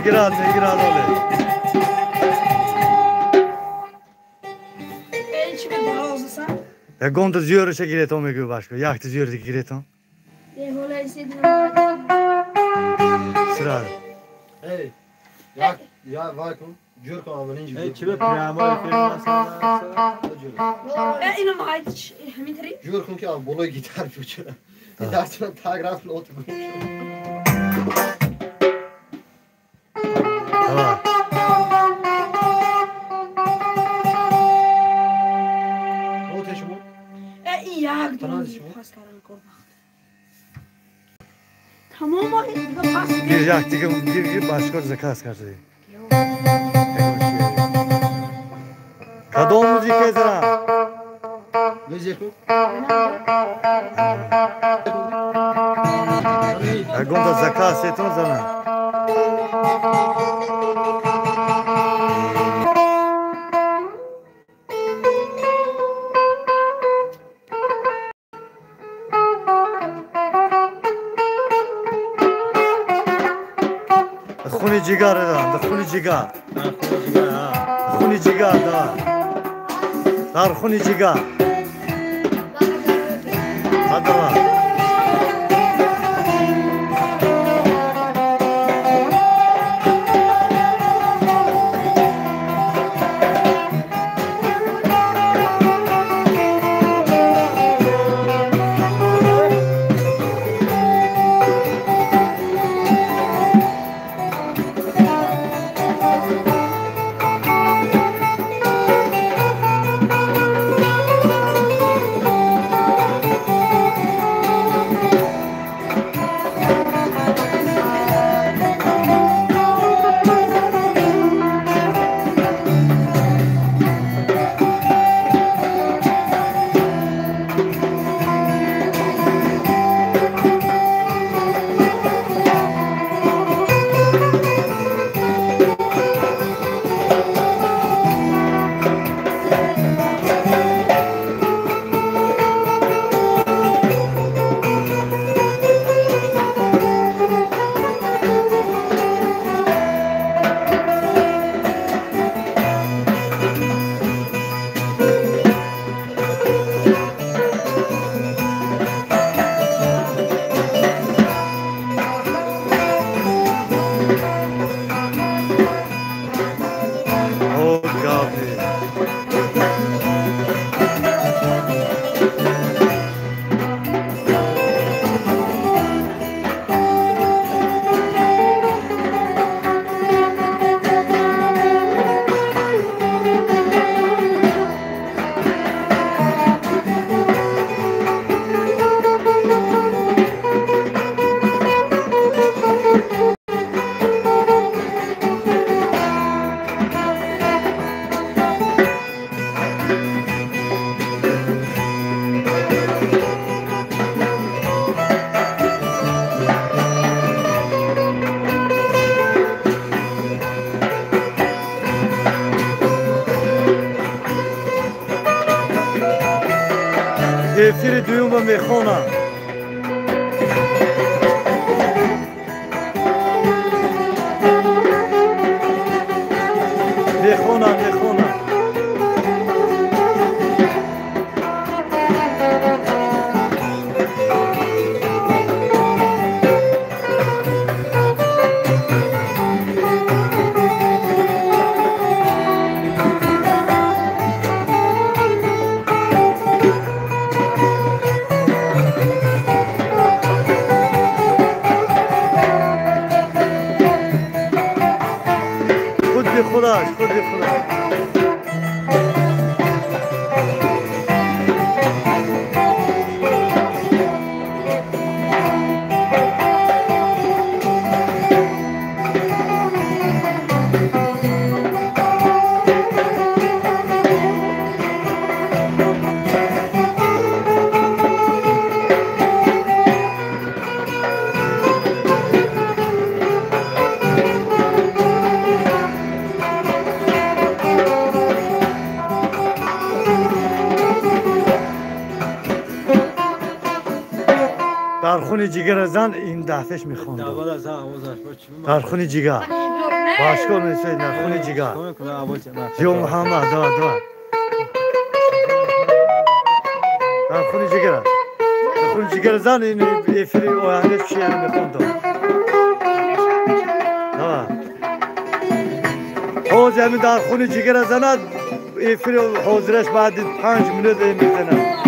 Мегирад, мегирад оле. Ягонта зиёраша гиретон мегӯй башко. Якта зиёра гиретон. Сразу. Эй, я вай кун, ҷӯр кун аввалин ҷӯр. Эй, чиба прямо эфир Ҷӯр кун ки болои гитар буча. Дастам так рафт лот гум шуд. Давай. Лотешмо? Гир як дига гир гир башко заказ карди. Кадом музика зара? Музику? Ягонта заказ етон зана. Хуни ҷигар да, хуни ҷигар. Хуни ҷигар да. Дар хуни ҷигар. Ҳадава. Эфири дуюма мехонам. Мехонам, мехонам. Худаш, худи худаш. Дар хуни ҷигар зан ин дафъаш мехонд. Дар хуни ҷигар. Башкор на хуни ҷигар. Ё Муҳаммад, давай, давай. Дар хуни ҷигар. Дар хуни ҷигар зан, ин эфири оянда чи яъне мехоҳам то. Давай. Ҳозир ҳамин дар хуни ҷигара занад, эфири ҳозираш баъди 5 минут мезанад.